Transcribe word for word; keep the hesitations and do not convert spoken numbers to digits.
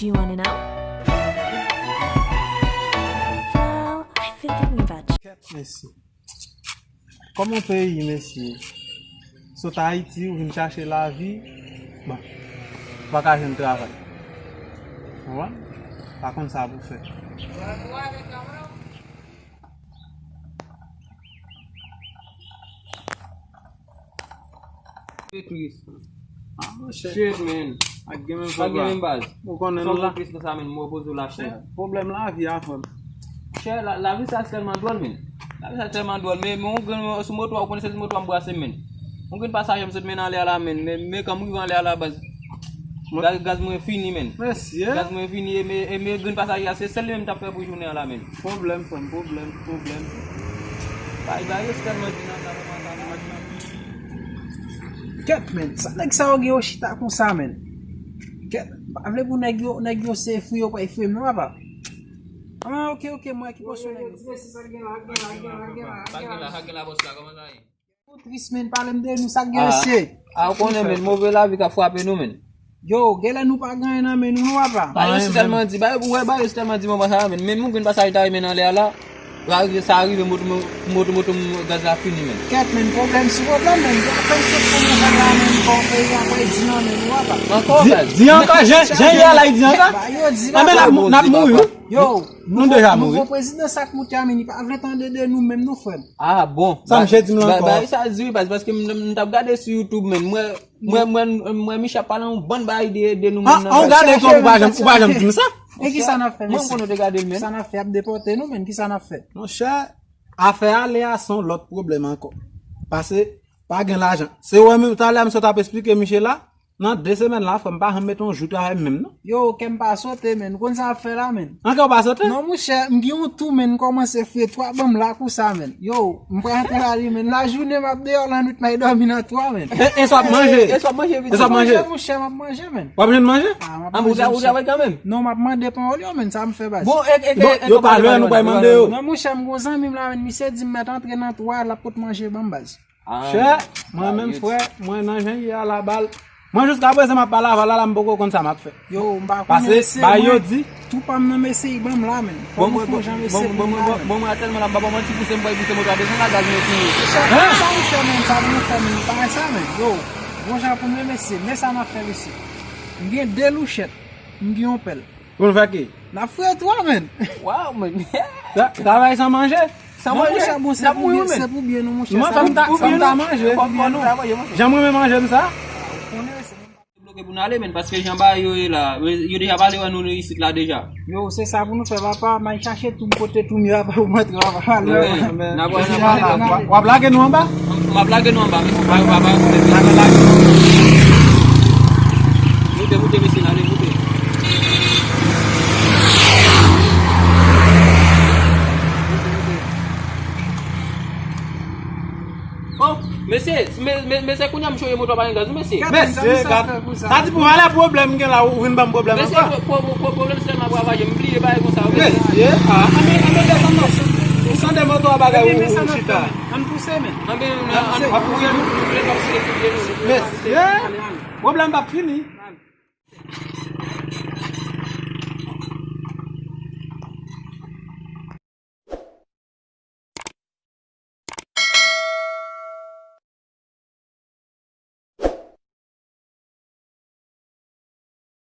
You want to know? Well, I've been thinking about you. Kèt, mesye. Kòman peyi, mesye? Sot Ayiti, ou vin chache lavi. Bon, ou pa ka jwenn travay. Ou konprann? Pa konn sa pou fè. Se tris. Ah, monchè. Shit, man. Ak gen menm pa gen menm baz. Ou konnen nou la. Tris nan sa, man, mwen poze w la, chè. Pwoblèm lavi a, frè m. Chè, la, lavi sa tèlman dwòl, man. Lavi sa tèlman dwòl, men, men yon grenn sou moto a, ou konnen se sou moto a m brase, man. Yon grenn pasaje m sot mennen anlè a la, man. Men, men kan m rive anlè a la, baz. Gaz, gaz mwen fini, man. Mesye. Gaz mwen fini, e men, e men grenn pasaje a, se sèl li menm m t ap fè pou jounen an la, man. Pwoblèm, frè m, pwoblèm, pwoblèm. Bay, bay, yo tèlman di nan sa, nan sa, nan sa. Kèt, man, sa nèg sa yo gen yo chita konsa, man. Kèt, m pa vle pou nèg yo, nèg yo se fri yo pral fri m, non, papa. Ah, ok, ok, mwen ki pòsyon nèg yo. Pa gen la, pa gen la, bòs la, kòman sa ye? Ou tris, man, pale m de nou, sa k gen, mesye? Ah, ou konnen, man, move lavi k ap frape nou, man. Yo, genlè nou pa gen anyen nan men nou, non, papa. Ba yo sèlman di, ba yo, wè, ba yo sèlman di moman sa a, man. Men moun grenn pasaje ta renmen nan lè a la, sa rive moto, moto, moto, gaz la fini, man. Kèt, man, pwoblèm sou pwoblèm, man. Yo apèn sot kòmanse la, man, kò peyi a pral di nan men nou, papa. Ankò, baz. Di ankò, jan, jan ye a la, di ankò. Ba yo di la. Anben, n ap mouri, wi. Yo, nou deja mouri. Nouvo prezidan sa k moute a, man, li pa vle tande de nou menm, non, frè m. Ah, bon. Sa misye di m la ankò? Ba, ba, sa di wi, baz, paske m, m t ap gade sou YouTube, man. Mwen, mwen, mwen, mwen, Michel ap pale yon bann bagay de, de nou menm nan. Ah, ou gade kòm ou pa janm, ou pa janm di m sa? E kisa n ap fè, mesye? Mwen, m konnen w te gade l, man. Sa n ap fè, ap depòte nou, man. Kisa n ap fè? Monchè, afè ale a se yon lòt pwoblèm ankò. Paske, pa gen lajan. Se ou menm, talè a, m sot ap esplike Michel la. Nan de semèn la, frè m, pa janm mete yon jou travay menm, non. Yo, kè m pa sote, man. Ou konn sa ap fè la, man? An kè w pa sote? Non, monchè, m gen yon tou, man, m kòmanse fre twa, ban m lak ou sa, man. Yo, m pral antre la, wi, man. Lajounen, m ap deyò, lannwit, m al dòmi nan twa, man. E, e sa w ap manje? E sa w ap manje, monchè, m ap manje, man. W ap jwenn manje? Ah, m ap manje, monchè. Ou travay kanmenm? Non, m ap mande pawòl yo, man, sa m fè, baz. Bon, e, e, bon, e, yo pa lè, nou pral mande yo. Non, monchè, m gon zanmi m la, man, misye di m mèt antre nan twa, l ap pot manje ban m, baz. Chè, mwen menm, frè, mwen nan jan ye a la, bal. Mwen jiskaprezan m ap pale avè w la, la m poko konn sa m ap fè. Yo, m pa konnen, mesye, ba yo di. Tou pa m nan, mesye, ban m la, man. Fò nou fè yon jan, mesye, pou m la, man. Bon, mwen tèlman la, m pa ba w manti, pouse m, pouse moto a desann la, gaz mwen fini. Chè, sa ou fè, man, sa pou nou fè, man, pa sa, man. Yo, bon jan pou nou, mesye, men sa n ap fè, mesye. M gen de louchèt, m gen yon pèl. Pou nou fè ki? N ap fre twa, man. Waw, man. Travay san manje? San manje, n ap mouri, man. Se pou byen nou, monchè. Mwen, fò m ta, fò m ta manje. Jan m renmen manje m sa. Bloke pou n ale, man, paske jan bagay yo ye la, yo deja pale wè nou, nou isit la deja. Yo, se sa pou nou fè, papa. M al chache tou m pote tou m yo, papa, pou m antre, papa. N ap wè, n ap wè. W ap lage nou anba? M ap lage nou anba, mesye. Pa, pa, pa, pa. Moute, moute, mesye, n ale, moute. Oh, mesye, me, me, mesye, kounye a m choye moto a pa gen gaz, mesye. Mesye, gad. Sa di pou valè pwoblèm gen la, ou vin ban m pwoblèm ankò. Mesye, pwoblèm sèlman pou avoye, m bliye bagay konsa, mesye. Mesye, ah, anben, anben, desann non. Ou sante moto a bagay ou chita. Ann pouse, men. Anben, ann pouse. Mesye, pwoblèm p ap fini.